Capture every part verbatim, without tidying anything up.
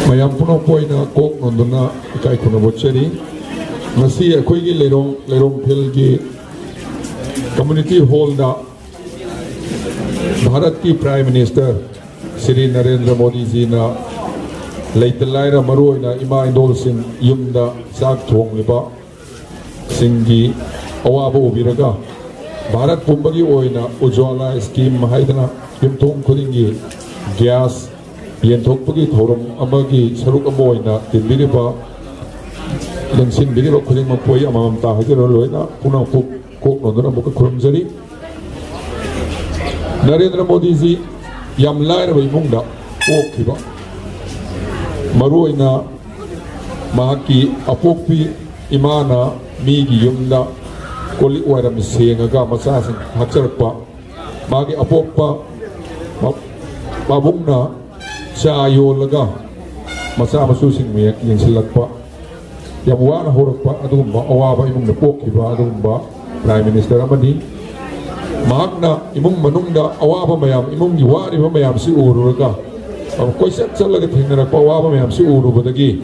ꯃꯌꯥꯝ ꯄꯨꯝꯅꯃꯛꯄꯨ ꯑꯩꯅ ꯀꯣꯛ ꯅꯣꯟꯗꯨꯅ ꯏꯀꯥꯏ ꯈꯨꯝꯅꯕ ꯎꯠꯆꯔꯤ꯫ ꯉꯁꯤ ꯑꯩꯈꯣꯏꯒꯤ ꯂꯩꯔꯣꯡ, ꯂꯩꯔꯣꯡ ꯐꯤꯜꯒꯤ community hallꯗ ꯚꯥꯔꯠꯀꯤ Prime Minister ꯁ꯭ꯔꯤ ꯅꯔꯦꯟꯗ꯭ꯔ ꯃꯣꯗꯤꯖꯤꯅ ꯂꯩꯇ ꯂꯥꯏꯔ, ꯃꯔꯨꯑꯣꯏꯅ ꯏꯃꯥ ꯏꯟꯗꯣꯜꯁꯤꯡ ꯌꯨꯝꯗ ꯆꯥꯛ ꯊꯣꯡꯂꯤꯕ ꯁꯤꯡꯒꯤ ꯑꯋꯥꯕ ꯎꯕꯤꯔꯒ, ꯚꯥꯔꯠ ꯄꯨꯝꯕꯒꯤ ꯑꯣꯏꯅ ꯎꯖ꯭ꯋꯥꯂꯥ scheme ꯍꯥꯏꯗꯅ ꯌꯨꯝꯊꯣꯡ ꯈꯨꯗꯤꯡꯒꯤ gas ꯌꯦꯟꯊꯣꯛꯄꯒꯤ ꯊꯧꯔꯝ ꯑꯃꯒꯤ ꯁꯔꯨꯛ ꯑꯃ ꯑꯣꯏꯅ ꯇꯤꯟꯕꯤꯔꯤꯕ, ꯂꯦꯡꯁꯤꯟꯕꯤꯔꯤꯕ ꯈꯨꯗꯤꯡꯃꯛꯄꯨ ꯑꯩ ꯑꯃꯃꯝꯇ ꯍꯥꯏꯖꯔ ꯂꯣꯏꯅ ꯄꯨꯝꯅꯃꯛꯄꯨ ꯀꯣꯛ ꯅꯣꯟꯗꯨꯅ ꯑꯃꯨꯛꯀ ꯈꯨꯔꯨꯝꯖꯔꯤ꯫ ꯅꯔꯦꯟꯗ꯭ꯔ ꯃꯣꯗꯤꯖꯤ ꯌꯥꯝ ꯂꯥꯏꯔꯕ ꯏꯃꯨꯡꯗ ꯄꯣꯛꯈꯤꯕ, ꯃꯔꯨꯑꯣꯏꯅ ꯃꯍꯥꯛꯀꯤ ꯑꯄꯣꯛꯄꯤ ꯏꯃꯥꯅ ꯃꯤꯒꯤ ꯌꯨꯝꯗ ꯀꯣꯜꯂꯤꯛ ꯋꯥꯏꯔꯝ ꯁꯦꯡꯉꯒ ꯃꯆꯥꯁꯤꯡ ꯊꯥꯛꯆꯔꯛꯄ, ꯃꯥꯒꯤ ꯑꯄꯣꯛꯄ ꯃ-, ꯄꯥꯕꯨꯡꯅ ꯆꯥ ꯌꯣꯜꯂꯒ ꯃꯆꯥ ꯃꯁꯨꯁꯤꯡꯕꯨ ꯌꯦꯡꯁꯤꯜꯂꯛꯄ, ꯌꯥꯝ ꯋꯥꯅ ꯍꯧꯔꯛꯄ ꯑꯗꯨꯒꯨꯝꯕ ꯑꯋꯥꯕ ꯏꯃꯨꯡꯗ ꯄꯣꯛꯈꯤꯕ ꯑꯗꯨꯒꯨꯝꯕ Prime Minister ꯑꯃꯅꯤ꯫ ꯃꯍꯥꯛꯅ ꯏꯃꯨꯡ ꯃꯅꯨꯡꯗ ꯑꯋꯥꯕ ꯃꯌꯥꯝ, ꯏꯃꯨꯡꯒꯤ ꯋꯥꯔꯤꯕ ꯃꯌꯥꯝꯁꯤ ꯎꯔꯨꯔꯒ, ꯀꯣꯏꯆꯠ ꯆꯠꯂꯒ ꯊꯦꯡꯅꯔꯛꯄ ꯑꯋꯥꯕ ꯃꯌꯥꯝꯁꯤ ꯎꯔꯨꯕꯗꯒꯤ,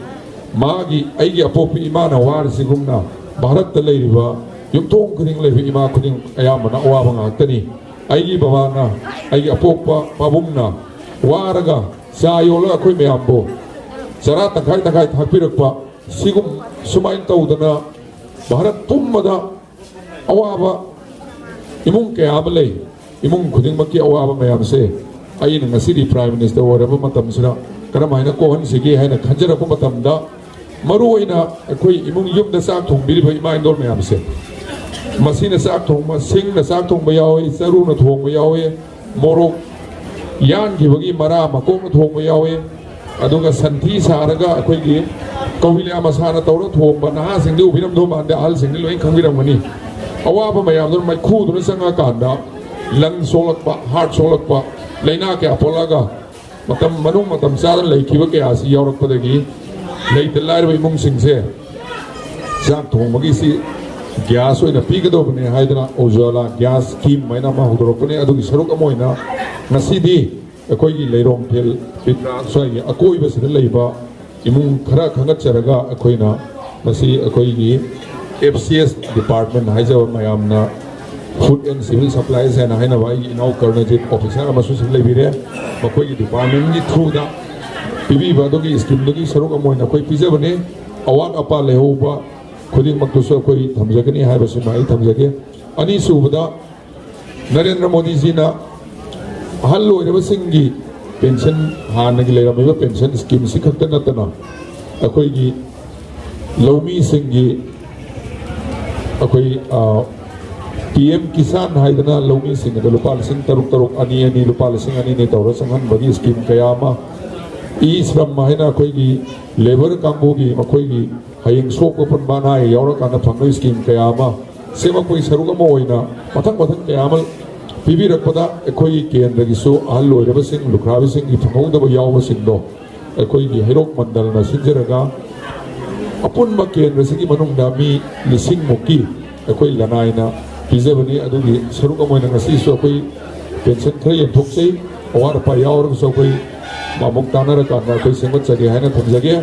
ꯃꯥꯒꯤ, "ꯑꯩꯒꯤ ꯑꯄꯣꯛꯄꯤ ꯏꯃꯥꯅ ꯋꯥꯔꯤꯁꯤꯒꯨꯝꯅ ꯚꯥꯔꯠꯇ ꯂꯩꯔꯤꯕ ꯌꯨꯝꯊꯣꯡ ꯈꯨꯗꯤꯡ ꯂꯩꯕ ꯏꯃꯥ ꯈꯨꯗꯤꯡ ꯑꯌꯥꯝꯕꯅ ꯑꯋꯥꯕ ꯉꯥꯛꯇꯅꯤ꯫ ꯑꯩꯒꯤ ꯕꯕꯥꯅ, ꯑꯩꯒꯤ ꯑꯄꯣꯛꯄ ꯄꯥꯕꯨꯡꯅ ꯋꯥꯔꯒ ꯆꯥ ꯌꯣꯜꯂꯒ ꯑꯩꯈꯣꯏ ꯃꯌꯥꯝꯕꯨ ꯆꯔꯥ ꯇꯪꯈꯥꯏ ꯇꯪꯈꯥꯏ ꯊꯥꯛꯄꯤꯔꯛꯄ, ꯁꯤꯒꯨꯝ, ꯁꯨꯃꯥꯏꯅ ꯇꯧꯗꯅ ꯚꯥꯔꯠ ꯄꯨꯝꯕꯗ ꯑꯋꯥꯕ ꯏꯃꯨꯡ ꯀꯌꯥ ꯑꯃ ꯂꯩ꯫ ꯏꯃꯨꯡ ꯈꯨꯗꯤꯡꯃꯛꯀꯤ ꯑꯋꯥꯕ ꯃꯌꯥꯝꯁꯦ ꯑꯩꯅ ꯉꯁꯤꯗꯤ Prime Minister ꯑꯣꯏꯔꯕ ꯃꯇꯝꯁꯤꯗ ꯀꯔꯝꯍꯥꯏꯅ ꯀꯣꯛꯍꯟꯁꯤꯒꯦ ꯍꯥꯏꯅ ꯈꯟꯖꯔꯛꯄ ꯃꯇꯝꯗ, ꯃꯔꯨꯑꯣꯏꯅ ꯑꯩꯈꯣꯏ ꯏꯃꯨꯡ ꯌꯨꯝꯗ ꯆꯥꯛ ꯊꯣꯡꯕꯤꯔꯤꯕ ꯏꯃꯥ ꯏꯟꯗꯣꯜ ꯃꯌꯥꯝꯁꯦ, ꯃꯁꯤꯅ ꯆꯥꯛ ꯊꯣꯡꯕ, ꯁꯤꯡꯅ ꯆꯥꯛ ꯊꯣꯡꯕ ꯌꯥꯎꯏ, ꯆꯔꯨꯅ ꯊꯣꯡꯕ ꯌꯥꯎꯏ, ꯃꯣꯔꯣꯛ ꯌꯥꯟꯈꯤꯕꯒꯤ ꯃꯔꯥ ꯃꯀꯣꯛꯅ ꯊꯣꯡꯕ ꯌꯥꯎꯏ, ꯑꯗꯨꯒ ꯁꯟꯊꯤ ꯁꯥꯔꯒ ꯑꯩꯈꯣꯏꯒꯤ ꯀꯧꯕꯤ ꯂꯌꯥ ꯃꯁꯥꯅ ꯇꯧꯔꯒ ꯊꯣꯡꯕ, ꯅꯍꯥꯁꯤꯡꯗꯤ ꯎꯕꯤꯔꯝꯗꯧ ꯃꯥꯟꯗꯦ, ꯑꯍꯜꯁꯤꯡꯗꯤ ꯂꯣꯏ ꯈꯪꯕꯤꯔꯝꯒꯅꯤ꯫ ꯑꯋꯥꯕ ꯃꯌꯥꯝꯗꯨꯅ ꯃꯩꯈꯨꯗꯨꯅ ꯆꯪꯉꯀꯥꯟꯗ lung ꯁꯣꯛꯂꯛꯄ, heart ꯁꯣꯛꯂꯛꯄ, ꯂꯥꯏꯅꯥ ꯀꯌꯥ ꯄꯣꯛꯂꯛꯑꯒ ꯃꯇꯝ, ꯃꯅꯨꯡ ꯃꯇꯝ ꯆꯥꯗꯅ ꯂꯩꯈꯤꯕ ꯀꯌꯥꯁꯤ ꯌꯥꯎꯔꯛꯄꯗꯒꯤ ꯂꯩꯇ ꯂꯥꯏꯔꯕ ꯏꯃꯨꯡꯁꯤꯡꯁꯦ ꯆꯥꯛ ꯊꯣꯡꯕꯒꯤꯁꯤ gas ꯑꯣꯏꯅ ꯄꯤꯒꯗꯧꯕꯅꯦ ꯍꯥꯏꯗꯅ ꯎꯖ꯭ꯋꯥꯂꯥ gas scheme ꯍꯥꯏꯅ ꯑꯃ ꯍꯧꯗꯣꯔꯛꯄꯅꯦ꯫ ꯑꯗꯨꯒꯤ ꯁꯔꯨꯛ ꯑꯃ ꯑꯣꯏꯅ ꯉꯁꯤꯗꯤ ꯑꯩꯈꯣꯏꯒꯤ ꯂꯩꯔꯣꯡꯊꯦꯜ ꯄꯤꯄ꯭ꯔꯥ ꯁ꯭ꯋꯥꯏꯒꯤ ꯑꯀꯣꯏꯕꯁꯤꯗ ꯂꯩꯕ ꯏꯃꯨꯡ ꯈꯔ ꯈꯟꯒꯠꯆꯔꯒ ꯑꯩꯈꯣꯏꯅ ꯃꯁꯤ ꯑꯩꯈꯣꯏꯒꯤ F C S department ꯍꯥꯏꯖꯕ ꯃꯌꯥꯝꯅ Food and Civil Supplies ꯍꯥꯏꯅ ꯍꯥꯏꯅꯕ ꯑꯩꯒꯤ ꯏꯅꯥꯎ ꯀꯔꯅꯖꯤꯠ officer ꯑꯃꯁꯨ ꯁꯤꯗ ꯂꯩꯕꯤꯔꯦ꯫ ꯃꯈꯣꯏꯒꯤ departmentꯀꯤ throughꯗ ꯄꯤꯕꯤꯕ ꯑꯗꯨꯒꯤ schemeꯗꯨꯒꯤ ꯁꯔꯨꯛ ꯑꯃ ꯑꯣꯏꯅ ꯑꯩꯈꯣꯏ ꯄꯤꯖꯕꯅꯤ꯫ ꯑꯋꯥꯠ ꯑꯄꯥ ꯂꯩꯍꯧꯕ ꯈꯨꯗꯤꯡꯃꯛꯇꯨꯁꯨ ꯑꯩꯈꯣꯏ ꯊꯝꯖꯒꯅꯤ ꯍꯥꯏꯕꯁꯤꯃ ꯑꯩ ꯊꯝꯖꯒꯦ꯫ ꯑꯅꯤꯁꯨꯕꯗ, ꯅꯔꯦꯟꯗ꯭ꯔ ꯃꯣꯗꯤꯖꯤꯅ ꯑꯍꯜ ꯑꯣꯏꯔꯕꯁꯤꯡꯒꯤ pension, ꯍꯥꯟꯅꯒꯤ ꯂꯩꯔꯝꯃꯤꯕ pension schemeꯁꯤ ꯈꯛꯇ ꯅꯠꯇꯅ ꯑꯩꯈꯣꯏꯒꯤ ꯂꯧꯃꯤꯁꯤꯡꯒꯤ, ꯑꯩꯈꯣꯏ, ꯑ, P M Kisan ꯍꯥꯏꯗꯅ ꯂꯧꯃꯤꯁꯤꯡ ꯑꯗꯨ ꯂꯨꯄꯥ ꯂꯤꯁꯤꯡ ꯇꯔꯨꯛ ꯇꯔꯨꯛ, ꯑꯅꯤ ꯑꯅꯤ, ꯂꯨꯄꯥ ꯂꯤꯁꯤꯡ ꯑꯅꯤ ꯑꯅꯤ ꯇꯧꯔ ꯆꯪꯍꯟꯕꯒꯤ scheme ꯀꯌꯥ ꯑꯃ, E-Shram ꯍꯥꯏꯅ ꯑꯩꯈꯣꯏꯒꯤ labour ꯀꯥꯡꯕꯨꯒꯤ, ꯃꯈꯣꯏꯒꯤ ꯍꯌꯦꯡ ꯁꯣꯛꯄ ꯄꯟꯕ ꯑꯅꯥ ꯑꯌꯦꯛ ꯌꯥꯎꯔꯀꯥꯟꯗ ꯐꯪꯕꯒꯤ scheme ꯀꯌꯥ ꯑꯃ ꯁꯦꯝꯃꯛꯄꯒꯤ ꯁꯔꯨꯛ ꯑꯃ ꯑꯣꯏꯅ ꯃꯊꯪ ꯃꯊꯪ ꯀꯌꯥ ꯑꯃ ꯄꯤꯕꯤꯔꯛꯄꯗ, ꯑꯩꯈꯣꯏꯒꯤ ꯀꯦꯟꯗ꯭ꯔꯒꯤꯁꯨ ꯑꯍꯜ ꯑꯣꯏꯔꯕꯁꯤꯡ, ꯂꯨꯈ꯭ꯔꯥꯕꯤꯁꯤꯡꯒꯤ ꯐꯪꯍꯧꯗꯕ ꯌꯥꯎꯕꯁꯤꯡꯗꯣ ꯑꯩꯈꯣꯏꯒꯤ ꯍꯩꯔꯣꯛ ꯃꯟꯗꯜꯅ ꯁꯤꯟꯖꯔꯒ ꯑꯄꯨꯟꯕ ꯀꯦꯟꯗ꯭ꯔꯁꯤꯒꯤ ꯃꯅꯨꯡꯗ ꯃꯤ ꯂꯤꯁꯤꯡ ꯃꯨꯛꯀꯤ ꯑꯩꯈꯣꯏ ꯂꯅꯥꯏꯅ ꯄꯤꯖꯕꯅꯤ꯫ ꯑꯗꯨꯒꯤ ꯁꯔꯨꯛ ꯑꯃ ꯑꯣꯏꯅ ꯉꯁꯤꯁꯨ ꯑꯩꯈꯣꯏ pension ꯈꯔ ꯌꯦꯟꯊꯣꯛꯆꯩ꯫ ꯑꯋꯥꯠ ꯑꯄꯥ ꯌꯥꯎꯔꯒꯁꯨ ꯑꯩꯈꯣꯏ ꯃꯃꯨꯛ ꯇꯥꯟꯅꯔꯀꯥꯟꯗ ꯑꯩꯈꯣꯏ ꯁꯦꯝꯒꯠꯆꯒꯦ ꯍꯥꯏꯅ ꯊꯝꯖꯒꯦ꯫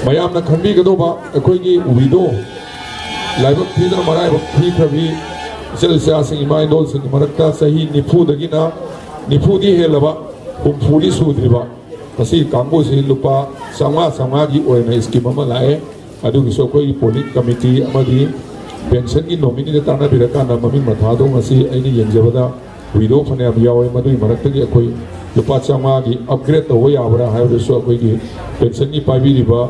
ꯃꯌꯥꯝꯅ ꯈꯟꯕꯤꯒꯗꯧꯕ, ꯑꯩꯈꯣꯏꯒꯤ widow, ꯂꯥꯏꯕꯛ ꯊꯤꯗꯅ ꯃꯔꯥꯏꯕꯛ ꯊꯤꯈ꯭ꯔꯕꯤ ꯏꯆꯜ ꯏꯆꯥꯁꯤꯡ, ꯏꯃꯥ ꯏꯟꯗꯣꯜꯁꯤꯡꯒꯤ ꯃꯔꯛꯇ ꯆꯍꯤ ꯅꯤꯐꯨꯗꯒꯤꯅ ꯅꯤꯐꯨꯗꯤ ꯍꯦꯜꯂꯕ, ꯍꯨꯝꯐꯨꯗꯤ ꯁꯨꯗ꯭ꯔꯤꯕ ꯃꯁꯤ ꯀꯥꯡꯕꯨꯁꯤ ꯂꯨꯄꯥ ꯆꯥꯝꯃꯉꯥ ꯆꯥꯝꯃꯉꯥꯒꯤ ꯑꯣꯏꯅ scheme ꯑꯃ ꯂꯥꯛꯑꯦ꯫ ꯑꯗꯨꯒꯤꯁꯨ ꯑꯩꯈꯣꯏꯒꯤ polling committee ꯑꯃꯗꯤ pensionꯒꯤ nomineeꯗ ꯇꯥꯟꯅꯕꯤꯔꯀꯥꯟꯗ ꯃꯃꯤꯡ ꯃꯊꯥꯗꯣ ꯉꯁꯤ ꯑꯩꯅ ꯌꯦꯡꯖꯕꯗ widow ꯐꯅꯌꯥꯝ ꯌꯥꯎꯋꯦ꯫ ꯃꯗꯨꯒꯤ ꯃꯔꯛꯇꯒꯤ ꯑꯩꯈꯣꯏ ꯂꯨꯄꯥ ꯆꯥꯝꯃꯉꯥꯒꯤ upgrade ꯇꯧꯕ ꯌꯥꯕ꯭ꯔꯥ ꯍꯥꯏꯕꯗꯨꯁꯨ ꯑꯩꯈꯣꯏꯒꯤ pensionꯒꯤ ꯄꯥꯏꯕꯤꯔꯤꯕ,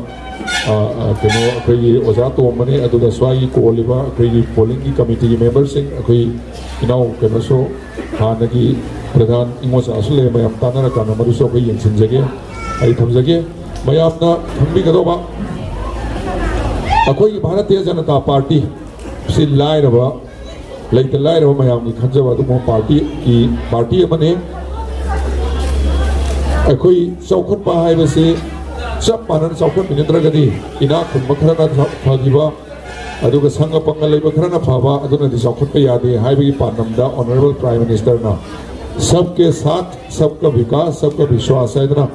ꯑ, ꯑ, ꯀꯩꯅꯣ, ꯑꯩꯈꯣꯏꯒꯤ ꯑꯣꯖꯥ ꯇꯣꯝꯕꯅꯤ, ꯑꯗꯨꯒ ꯁ꯭ꯋꯥꯏꯒꯤ ꯀꯣꯜꯂꯤꯕ ꯑꯩꯈꯣꯏꯒꯤ pollingꯒꯤ committeeꯒꯤ memberꯁꯤꯡ, ꯑꯩꯈꯣꯏ ꯏꯅꯥꯎ ꯀꯩꯅꯣꯁꯨ, ꯍꯥꯟꯅꯒꯤ ꯄ꯭ꯔꯙꯥꯟ ꯏꯉꯣꯆꯥꯁꯨ ꯂꯩꯔꯦ, ꯃꯌꯥꯝ ꯇꯥꯟꯅꯔꯀꯥꯟꯗ ꯃꯗꯨꯁꯨ ꯑꯩꯈꯣꯏ ꯌꯦꯡꯁꯤꯟꯖꯒꯦ꯫ ꯑꯩ ꯊꯝꯖꯒꯦ꯫ ꯃꯌꯥꯝꯅ ꯈꯪꯕꯤꯒꯗꯧꯕ, ꯑꯩꯈꯣꯏꯒꯤ ꯚꯥꯔꯇꯤꯌ ꯖꯅꯇꯥ ꯄꯥꯔꯇꯤ ꯁꯤ ꯂꯥꯏꯔꯕ, ꯂꯩꯇ ꯂꯥꯏꯔꯕ ꯃꯌꯥꯝꯒꯤ ꯈꯟꯖꯕ ꯑꯗꯨꯒꯨꯝꯕ ꯄꯥꯔꯇꯤꯒꯤ, ꯄꯥꯔꯇꯤ ꯑꯃꯅꯤ꯫ ꯑꯩꯈꯣꯏ ꯆꯥꯎꯈꯠꯄ ꯍꯥꯏꯕꯁꯤ ꯆꯞ ꯃꯥꯟꯅꯅ ꯆꯥꯎꯈꯠꯃꯤꯟꯅꯗ꯭ꯔꯒꯗꯤ ꯏꯅꯥꯛ ꯈꯨꯟꯕ ꯈꯔꯅ ꯐꯈꯤꯕ, ꯑꯗꯨꯒ ꯁꯪꯒ ꯄꯪꯒ ꯂꯩꯕ ꯈꯔꯅ ꯐꯕ, ꯑꯗꯨꯅꯗꯤ ꯆꯥꯎꯈꯠꯄ ꯌꯥꯗꯦ ꯍꯥꯏꯕꯒꯤ ꯄꯥꯟꯗꯝꯗ Honourable Prime Ministerꯅ ꯁꯕꯀꯦ ꯁꯥꯊ, ꯁꯕꯀꯥ ꯕꯤꯀꯥꯁ, ꯁꯕꯀꯥ ꯕꯤꯁ꯭ꯋꯥꯁ ꯍꯥꯏꯗꯅ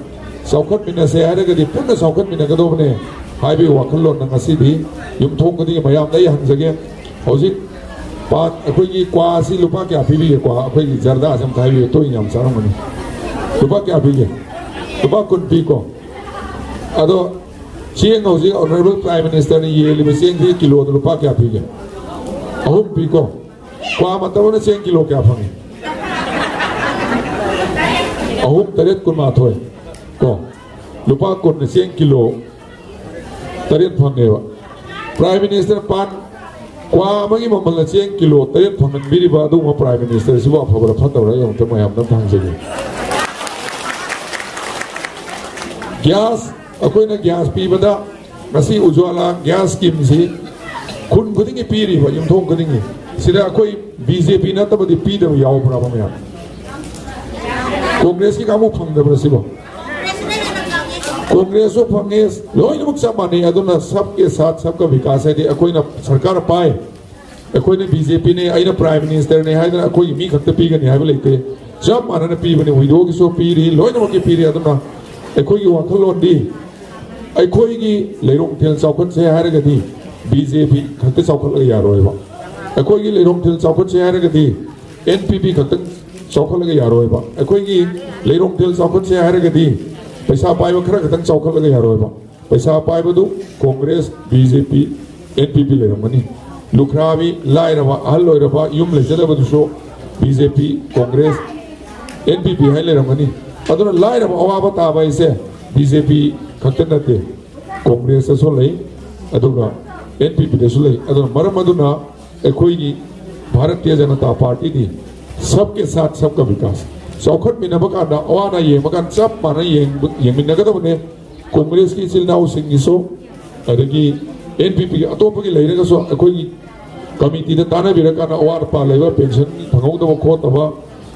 ꯆꯥꯎꯈꯠꯃꯤꯟꯅꯁꯦ ꯍꯥꯏꯔꯒꯗꯤ ꯄꯨꯟꯅ ꯆꯥꯎꯈꯠꯃꯤꯟꯅꯒꯗꯧꯕꯅꯦ ꯍꯥꯏꯕꯒꯤ ꯋꯥꯈꯜꯂꯣꯟꯅ ꯉꯁꯤꯗꯤ ꯌꯨꯝꯊꯣꯡ ꯈꯨꯗꯤꯡꯒꯤ ꯃꯌꯥꯝꯗ ꯑꯩ ꯍꯪꯖꯒꯦ꯫ ꯍꯧꯖꯤꯛ ꯄꯥ-, ꯑꯩꯈꯣꯏꯒꯤ ꯀ꯭ꯋꯥꯁꯤ ꯂꯨꯄꯥ ꯀꯌꯥ ꯄꯤꯕꯤꯒꯦ? ꯀ꯭ꯋꯥ, ꯑꯩꯈꯣꯏꯒꯤ ꯖꯔꯗꯥꯁꯦ ꯑꯝꯇ ꯍꯥꯏꯕꯤꯌꯨ, ꯇꯣꯏꯅ ꯌꯥꯝ ꯆꯥꯔꯝꯒꯅꯤ꯫ ꯂꯨꯄꯥ ꯀꯌꯥ ꯄꯤꯒꯦ? ꯂꯨꯄꯥ ꯀꯨꯟ ꯄꯤꯀꯣ꯫ ꯑꯗꯣ ꯆꯦꯡ ꯍꯧꯖꯤꯛ ꯑꯣꯅꯔꯦꯕꯜ ꯄ꯭ꯔꯥꯏꯝ ꯃꯤꯅꯤꯁꯇꯔꯅ ꯌꯦꯜꯂꯤꯕ ꯆꯦꯡꯁꯤ ꯀꯤꯂꯣꯗ ꯂꯨꯄꯥ ꯀꯌꯥ ꯄꯤꯒꯦ? ꯑꯍꯨꯝ ꯄꯤꯀꯣ꯫ ꯀ꯭ꯋꯥ ꯃꯇꯝ ꯑꯃꯅ ꯆꯦꯡ ꯀꯤꯂꯣ ꯀꯌꯥ ꯐꯪꯉꯤ? ꯑꯍꯨꯝ ꯇꯔꯦꯠ ꯀꯨꯟꯃꯥꯊꯣꯏ ꯀꯣ꯫ ꯂꯨꯄꯥ ꯀꯨꯟꯅ ꯆꯦꯡ ꯀꯤꯂꯣ ꯇꯔꯦꯠ ꯐꯪꯉꯦꯕ꯫ ꯄ꯭ꯔꯥꯏꯝ ꯃꯤꯅꯤꯁꯇꯔ ꯄꯥꯟ ꯀ꯭ꯋꯥ ꯑꯃꯒꯤ ꯃꯃꯜꯅ ꯆꯦꯡ ꯀꯤꯂꯣ ꯇꯔꯦꯠ ꯐꯪꯍꯟꯕꯤꯔꯤꯕ ꯑꯗꯨꯒꯨꯝꯕ ꯄ꯭ꯔꯥꯏꯝ ꯃꯤꯅꯤꯁꯇꯔꯁꯤꯕꯨ ꯑꯐꯕ꯭ꯔꯥ ꯐꯠꯇꯕ꯭ꯔꯥ ꯑꯩ ꯑꯃꯨꯛꯇ ꯃꯌꯥꯝꯗ ꯍꯪꯖꯒꯦ꯫ ꯒ꯭ꯌꯥꯁ, ꯑꯩꯈꯣꯏꯅ ꯒ꯭ꯌꯥꯁ ꯄꯤꯕꯗ ꯉꯁꯤ ꯎꯖ꯭ꯋꯥꯂꯥ ꯒ꯭ꯌꯥꯁ ꯁ꯭ꯀꯤꯝꯁꯤ ꯈꯨꯟ ꯈꯨꯗꯤꯡꯒꯤ ꯄꯤꯔꯤꯕ, ꯌꯨꯝꯊꯣꯡ ꯈꯨꯗꯤꯡꯒꯤ, ꯁꯤꯗ ꯑꯩꯈꯣꯏ ꯕꯤ ꯖꯦ ꯄꯤ ꯅꯠꯇꯕꯗꯤ ꯄꯤꯗꯕ ꯌꯥꯎꯕ꯭ꯔꯕ ꯃꯌꯥꯝ? ꯀꯣꯡꯒ꯭ꯔꯦꯁꯀꯤ ꯀꯥꯡꯕꯨ ꯐꯪꯗꯕ꯭ꯔꯥ ꯁꯤꯕꯣ? ꯀꯣꯡꯒ꯭ꯔꯦꯁꯁꯨ ꯐꯪꯉꯦ, ꯂꯣꯏꯅꯃꯛ ꯆꯞ ꯃꯥꯟꯅꯩ꯫ ꯑꯗꯨꯅ ꯁꯕꯀꯦ ꯁꯥꯊ ꯁꯕꯀꯥ ꯕꯤꯀꯥꯁ ꯍꯥꯏꯗꯤ ꯑꯩꯈꯣꯏꯅ ꯁꯔꯀꯥꯔ ꯄꯥꯏ, ꯑꯩꯈꯣꯏꯅ ꯕꯤ ꯖꯦ ꯄꯤꯅꯦ, ꯑꯩꯅ ꯄ꯭ꯔꯥꯏꯝ ꯃꯤꯅꯤꯁꯇꯔꯅꯦ ꯍꯥꯏꯗꯅ ꯑꯩꯈꯣꯏꯒꯤ ꯃꯤ ꯈꯛꯇ ꯄꯤꯒꯅꯤ ꯍꯥꯏꯕ ꯂꯩꯇꯦ꯫ ꯆꯞ ꯃꯥꯟꯅꯅ ꯄꯤꯕꯅꯤ, ꯋꯤꯗꯣꯒꯤꯁꯨ ꯄꯤꯔꯤ, ꯂꯣꯏꯅꯃꯛꯀꯤ ꯄꯤꯔꯤ꯫ ꯑꯗꯨꯅ ꯑꯩꯈꯣꯏꯒꯤ ꯋꯥꯈꯜꯂꯣꯟꯗꯤ, ꯑꯩꯈꯣꯏꯒꯤ ꯂꯩꯔꯣꯡꯊꯦꯜ ꯆꯥꯎꯈꯠꯁꯦ ꯍꯥꯏꯔꯒꯗꯤ ꯕꯤ ꯖꯦ ꯄꯤ ꯈꯛꯇ ꯆꯥꯎꯈꯠꯂꯒ ꯌꯥꯔꯣꯏꯕ꯫ ꯑꯩꯈꯣꯏꯒꯤ ꯂꯩꯔꯣꯡꯊꯦꯜ ꯆꯥꯎꯈꯠꯁꯦ ꯍꯥꯏꯔꯒꯗꯤ ꯑꯦꯟ ꯄꯤ ꯄꯤ ꯈꯛꯇꯪ ꯆꯥꯎꯈꯠꯂꯒ ꯌꯥꯔꯣꯏꯕ꯫ ꯑꯩꯈꯣꯏꯒꯤ ꯂꯩꯔꯣꯡꯊꯦꯜ ꯆꯥꯎꯈꯠꯁꯦ ꯍꯥꯏꯔꯒꯗꯤ ꯄꯩꯁꯥ ꯄꯥꯏꯕ ꯈꯔ ꯈꯛꯇꯪ ꯆꯥꯎꯈꯠꯂꯒ ꯌꯥꯔꯣꯏꯕ꯫ ꯄꯩꯁꯥ ꯄꯥꯏꯕꯗꯨ ꯀꯣꯡꯒ꯭ꯔꯦꯁ, ꯕꯤ ꯖꯦ ꯄꯤ, ꯑꯦꯟ ꯄꯤ ꯄꯤ ꯂꯩꯔꯝꯒꯅꯤ꯫ ꯂꯨꯈ꯭ꯔꯥꯕꯤ, ꯂꯥꯏꯔꯕ, ꯑꯍꯜ ꯑꯣꯏꯔꯕ, ꯌꯨꯝ ꯂꯩꯖꯗꯕꯗꯨꯁꯨ ꯕꯤ ꯖꯦ ꯄꯤ, ꯀꯣꯡꯒ꯭ꯔꯦꯁ, ꯑꯦꯟ ꯄꯤ ꯄꯤ ꯍꯥꯏ ꯂꯩꯔꯝꯒꯅꯤ꯫ ꯑꯗꯨꯅ ꯂꯥꯏꯔꯕ ꯑꯋꯥꯕ ꯇꯥꯕ ꯍꯥꯏꯁꯦ ꯕꯤ ꯖꯦ ꯄꯤ ꯈꯛꯇ ꯅꯠꯇꯦ, ꯀꯣꯡꯒ꯭ꯔꯦꯁꯇꯁꯨ ꯂꯩ, ꯑꯗꯨꯒ ꯑꯦꯟ ꯄꯤ ꯄꯤꯗꯁꯨ ꯂꯩ꯫ ꯑꯗꯨꯅ ꯃꯔꯝ ꯑꯗꯨꯅ ꯑꯩꯈꯣꯏꯒꯤ ꯚꯥꯔꯇꯤꯌ ꯖꯅꯇꯥ ꯄꯥꯔꯇꯤꯗꯤ ꯁꯕꯀꯦ ꯁꯥꯊ ꯁꯕꯀꯥ ꯕꯤꯀꯥꯁ, ꯆꯥꯎꯈꯠꯃꯤꯟꯅꯕ ꯀꯥꯟꯗ, ꯑꯋꯥ ꯑꯅꯥ ꯌꯦꯡꯕ ꯀꯥꯟꯗ ꯆꯞ ꯃꯥꯟꯅ ꯌꯦꯡꯕ-, ꯌꯦꯡꯃꯤꯟꯅꯒꯗꯕꯅꯦ꯫ ꯀꯣꯡꯒ꯭ꯔꯦꯁꯀꯤ ꯏꯆꯤꯜ ꯏꯅꯥꯎꯁꯤꯡꯒꯤꯁꯨ, ꯑꯗꯒꯤ ꯑꯦꯟ ꯄꯤ ꯄꯤꯒꯤ ꯑꯇꯣꯞꯄꯒꯤ ꯂꯩꯔꯒꯁꯨ, ꯑꯩꯈꯣꯏꯒꯤ ꯀꯃꯤꯇꯤꯗ ꯇꯥꯟꯅꯕꯤꯔꯀꯥꯟꯗ ꯑꯋꯥꯠ ꯑꯄꯥ ꯂꯩꯕ, ꯄꯦꯟꯁꯟ ꯐꯪꯍꯧꯗꯕ ꯈꯣꯠꯇꯕ,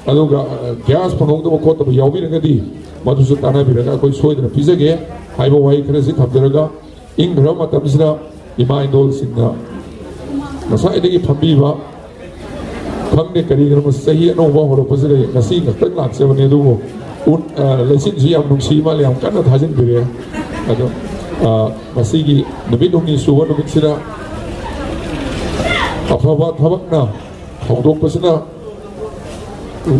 ꯑꯗꯨꯒ, ꯑ, ꯒ꯭ꯌꯥꯁ ꯐꯪꯍꯧꯗꯕ ꯈꯣꯠꯇꯕ ꯌꯥꯎꯕꯤꯔꯒꯗꯤ ꯃꯗꯨꯁꯨ ꯇꯥꯟꯅꯕꯤꯔꯒ ꯑꯩꯈꯣꯏ ꯁꯣꯏꯗꯅ ꯄꯤꯖꯒꯦ ꯍꯥꯏꯕ ꯋꯥꯍꯩ ꯈꯔꯁꯤ ꯊꯝꯖꯔꯒ, ꯏꯪꯈ꯭ꯔꯕ ꯃꯇꯝꯁꯤꯗ ꯏꯃꯥ ꯏꯟꯗꯣꯜꯁꯤꯡꯅ ꯉꯁꯥꯏꯗꯒꯤ ꯐꯝꯕꯤꯕ ꯈꯪꯗꯦ, ꯀꯔꯤꯒꯤꯅꯣ ꯆꯍꯤ ꯑꯅꯧꯕ ꯍꯧꯔꯛꯄꯁꯤꯗ ꯉꯁꯤ ꯉꯥꯛꯇꯪ ꯂꯥꯛꯆꯕꯅꯦ, ꯑꯗꯨꯕꯨ ꯎꯟ-, ꯑ, ꯂꯩꯆꯤꯟꯁꯨ ꯌꯥꯝ ꯅꯨꯡꯁꯤ ꯃꯥꯜꯂꯦ, ꯌꯥꯝ ꯀꯟꯅ ꯊꯥꯖꯤꯟꯕꯤꯔꯛꯑꯦ꯫ ꯑꯗꯣ, ꯑ, ꯉꯁꯤꯒꯤ ꯅꯨꯃꯤꯠ ꯍꯨꯝꯅꯤ ꯁꯨꯕ ꯅꯨꯃꯤꯠꯁꯤꯗ ꯑꯐꯕ ꯊꯕꯛꯅ ꯍꯧꯗꯣꯛꯄꯁꯤꯅ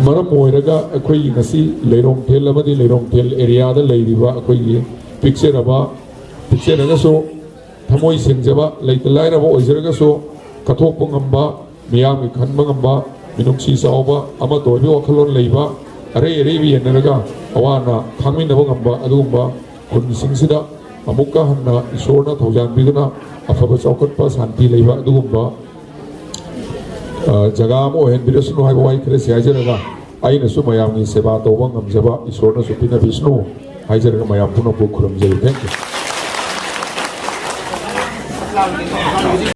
ꯃꯔꯝ ꯑꯣꯏꯔꯒ ꯑꯩꯈꯣꯏꯒꯤ ꯉꯁꯤ ꯂꯩꯔꯣꯡꯊꯦꯜ ꯑꯃꯗꯤ ꯂꯩꯔꯣꯡꯊꯦꯜ ꯑꯦꯔꯤꯌꯥꯗ ꯂꯩꯔꯤꯕ ꯑꯩꯈꯣꯏꯒꯤ ꯄꯤꯛꯆꯔꯕ, ꯄꯤꯛꯆꯔꯒꯁꯨ ꯊꯃꯣꯏ ꯁꯦꯡꯖꯕ, ꯂꯩꯇ ꯂꯥꯏꯔꯕ ꯑꯣꯏꯖꯔꯒꯁꯨ ꯀꯠꯊꯣꯛꯄ ꯉꯝꯕ, ꯃꯤꯌꯥꯝꯒꯤ ꯈꯟꯕ ꯉꯝꯕ, ꯃꯤꯅꯨꯡꯁꯤ ꯆꯥꯎꯕ, ꯑꯃꯠꯇ ꯑꯣꯏꯕ ꯋꯥꯈꯜꯂꯣꯟ ꯂꯩꯕ, ꯑꯔꯩ ꯑꯔꯩꯕ ꯌꯦꯟꯅꯔꯒ ꯑꯋꯥ ꯑꯅꯥ ꯈꯥꯡꯃꯤꯟꯅꯕ ꯉꯝꯕ ꯑꯗꯨꯒꯨꯝꯕ ꯈꯨꯟꯁꯤꯡꯁꯤꯗ ꯑꯃꯨꯛꯀ ꯍꯟꯅ ꯏꯁꯣꯔꯅ ꯊꯧꯖꯥꯟꯕꯤꯗꯨꯅ ꯑꯐꯕ ꯆꯥꯎꯈꯠꯄ ꯁꯥꯟꯇꯤ ꯂꯩꯕ ꯑꯗꯨꯒꯨꯝꯕ, ꯑ, ꯖꯒꯥ ꯑꯃ ꯑꯣꯏꯍꯟꯕꯤꯔꯁꯅꯨ ꯍꯥꯏꯕ ꯋꯥꯍꯩ ꯈꯔꯁꯤ ꯍꯥꯏꯖꯔꯒ, ꯑꯩꯅꯁꯨ ꯃꯌꯥꯝꯒꯤ ꯁꯦꯕꯥ ꯇꯧꯕ ꯉꯝꯖꯕ ꯏꯁꯣꯔꯅꯁꯨ ꯄꯤꯅꯕꯤꯁꯅꯨ ꯍꯥꯏꯖꯔꯒ ꯃꯌꯥꯝ ꯄꯨꯝꯅꯃꯛꯄꯨ ꯈꯨꯔꯨꯝꯖꯔꯤ꯫ Thank you꯫